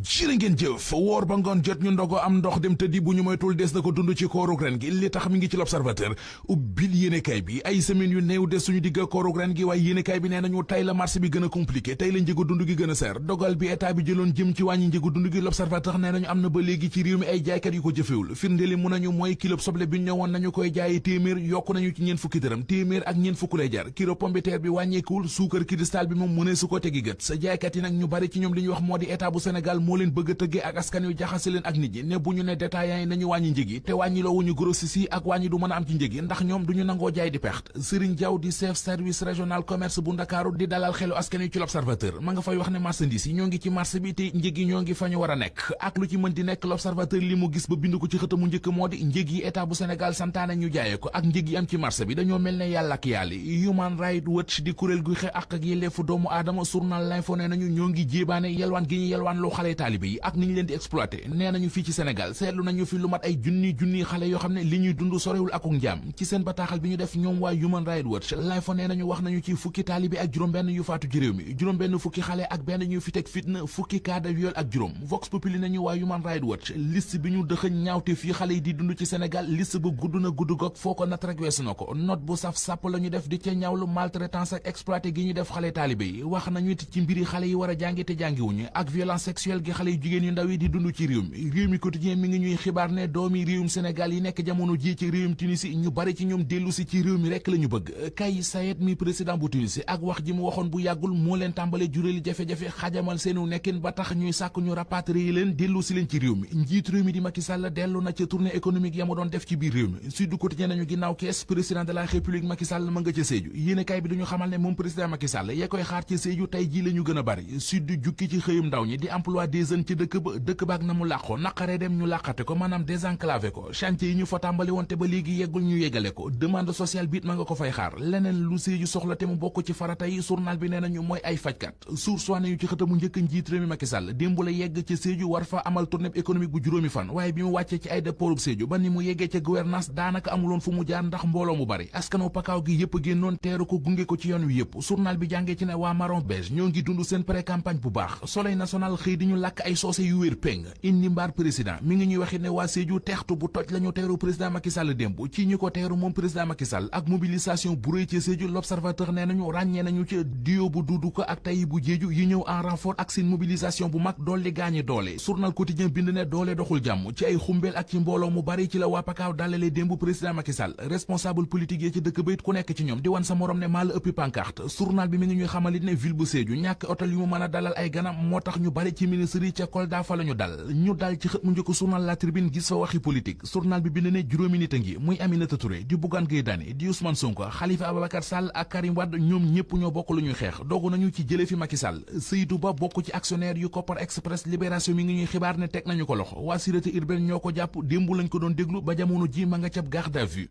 jërë ngeen jëf woor ba ngoon jot ñu ndogo am ndox dem tëddi bu ñu moytul des na ko dund ci koorug ren gi li tax mi ngi ci l'observateur ubbil yéenekaay bi ay semaines yu néew des suñu digga koorug ren gi waaye yéenekaay bi nee nañu tey la marché bi gën a compliqué tey la njëgu dund gi gën a seer dogal bi état bi jëloon jëm ci wàññi njëgu dund gi l'observateur nee nañu am na ba léegi ci réew mi ay jaaykat yu ko jëfewul firndeli mu nañu mooy kilo soble bi ñëwoon nañu koy jaaye téeméer yokku nañu ci ñeen fukki dërëm téeméer ak ñeen fukk lay jar kilo pomme de terre bi wàññeekuwul suukar cristal bi moom mënee su ko tegi gët sa jaaykat yi nag ñu bari ci ñoom li ñu wax moo di état bu Sénégal moo leen bëgg a tëggee ak askan yu jaxase leen ak nit ñi ne bu ñu ne détaillants yi nañu wàññi njëg yi te wàññi loo wuñu grossistes yi ak wàññi du mën a am ci njëg yi ndax ñoom duñu nangoo jaay di perte Serigne Diaw di chef service régional commerce bu Ndakaaru di dalal xelu askan yi ci l'observateur ma nga fay wax ne marchandise yi ñoo ngi ci marché bi te njëg yi ñoo ngi fa ñu war a nekk ak lu ci mën di nekk l'observateur li mu gis ba bind ko ci xëtamu njëkk moo di njëg yi état bu Sénégal santaane ñu jaayee ko ak njëg yi am ci marché bi dañoo mel ne yàlla ak yàlli Human Rights Watch di kuréel guy xe ak yelleefu doomu aadama journal L'Info nee nañu ñoo ngi jéebaane yelwaan gi ñu yelwaan loo xale taalibe yi ak ni ñu leen di exploité nee nañu fii ci Sénégal seetlu nañu fi lu mat ay junni xale yoo xam ne li ñuy dund sorewul akuk njaam ci seen bataaxal bi ñu def ñoom waa Human Rights Watch L'Info nee nañu wax nañu ci fukki taalibe ak juróom-benn yu faatu ci réew mi juróom-benn fukki xale ak benn ñu fi teg fitna fukki cas de viol ak juróom Vox Populi nañu waa Human Rights Watch liste bi ñu dëxëñ ñaawte fii xale yi di dund ci Sénégal liste ba gudd na gudd goog foo ko nat rek weesu na ko note bu saf sàpp la ñu def di ca ñaawlu maltraitance ak exploité gi ñu def xale taalibe yi wax nañu it ci mbiri xale yi war a jàngi te jàngiwuñu ak violence sexuelle gi xale yu jigéen yu ndaw yi di dund ci réew mi quotidien mi ngi ñuy xibaar ne doomi réewum Sénégal yi nekk jamono ji ci réewum Tunisie ñu bari ci ñoom dellu si ci réew mi rekk la ñu bëgg Kais Saied mi président bu Tunisie ak wax ji mu waxoon bu yàggul moo leen tàmbale juréeli jafe-jafe xajamal seenu nekkin ba tax ñuy sàkk ñu rapatrier leen dellu si leen ci réew mi njiit réew mi di Macky Sall dellu na ca tournée économique ya mu doon def ci biir réew mi Sud Quotidien nañu ginnaaw kees président de la République Macky Sall ma nga ca Sédhiou yéenekaay bi duñu xamal ne moom président Macky Sall ya koy xaar ci Sédhiou tey ji la ñu gën a bari Sud jukki ci xëyum ndaw ñi di emploi des jeunes ci dëkk ba ak na mu làqoo naqaree dem ñu làqate ko maanaam désenclavé ko chantier yi ñu fa tàmbali woon te ba léegi yeggul ñu yeggale ko demande sociale biit ma nga ko fay xaar leneen lu Sédhiou soxla te mu bokk ci farata yi journal bi nee nañu mooy ay fajkat source nañu ci xëtamu njëkk njiit réew mi Macky Sall démb la yegg ci Sédhiou war fa amal tournée économique bu juróomi fan waaye bi mu wàccee ci aéroport Sédhiou ba ni mu yeggee ca gouvernance daanaka amuloon fu mu jaar ndax mbooloo mu bari askanu pakaaw gi yëpp génnoon teeru ko gunge ko ci yoon wi yëpp journal bi jàngee ci ne waa Marron Beige ñoo ngi dund seen pré-campagne bu baax Soleil national xëy di ñu làkk ay soose yu wér péng indi mbaar président mi ngi ñuy waxit ne waa Sédhiou teextu bu toj la ñu teeru président Macky Sall démb ci ñi ko teeru moom président Macky Sall ak mobilisation bu rëy ci Sédhiou l'observateur nee nañu ràññee nañu ci duo bu Doudou Ka ak Tahibou Diédhiou yi ñëw en renfort ak seen mobilisation bu mag dolli gaañi doole journal quotidien bind ne doole doxul jàmm ci ay xumbeel ak ci mbooloo mu bari ci la waa pakaaw dalalee démb président Macky Sall responsable politique yi ci dëkk ba it ku nekk ci ñoom di wan sa morom ne maa la ëppi pancarte journal bi mi ngi ñuy xamalit ne ville bu Sédhiou ñàkk hôtel yu mu mën a dalal ay ganam moo tax ñu bari ci ministre yi ca Kolda fa la ñu dal ci xët mu njëkk journal La Tribune gis fa waxi politique journal bi bind ne juróomi nit a ngi muy Aminata Touré di Bougane Gueye Dany di Ousmane Sonko Khalifa Ababacar Sall ak Karim Wade ñoom ñëpp ñoo bokk lu ñuy xeex dogu nañu ci jële fi Macky Sall Seydou Ba bokk ci actionnaire yu Kopar Express Libération mi ngi ñuy xibaar ne teg nañu ko loxo waa sûreté urbaine ñoo ko jàpp démb lañ ko doon déglu ba jamono ji ma nga cab garde à vue